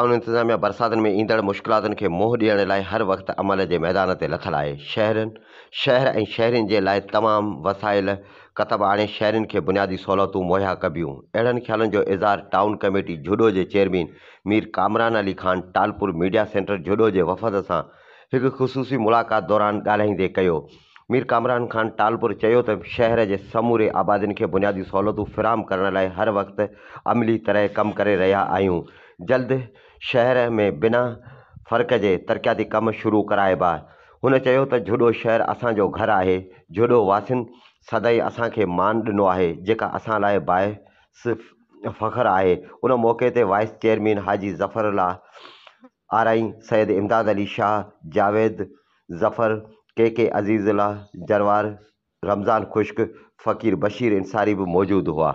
Town انتظاميا برساتن ۾ ايندڙ مشڪلاتن کي منهن ڏيڻ لاء هر وقت عمل جي ميدان تي لٿل آهي. شهرن شهر ۽ شهرين جي لاء تمام وسائل ڪتب آڻي شهرين کي بنيادي سهولتون مهيا ڪبيون. اهڙن خيالن جو اظهار ٽائون ڪميٽي جهڏو جي chairman Mir Kamran Ali Khan Talpur media centre Jhuddo جي وفد سان هڪ خصوصي ملاقات دوران ڳالهائيندي ڪيو. مير ڪامران خان ٽالپر چيو ته شهر جي سموري آبادين کي بنيادي سهولتون فراهم ڪرڻ لاء هر وقت عملي طرح ڪم ڪري رهيا آهيون، جلد شهر ۾ بنا فرق جي ترقياتي ڪم شروع ڪرائبا. هن چيو ته جهڏو شهر اسان جو گهر آهي، جهڏو واسين سدائين اسان کي مان ڏنو آهي، جيڪا اسان لاء باعث فخر آهي. ان موقعي تي vice chairman Haji Zafar Ullah Arain, Syed Imdad Ali Shah, Javed Zafar, K K Azizullah Jarwar, Ramzan Khushk, Faqir Bashir Ansari به موجود هئا.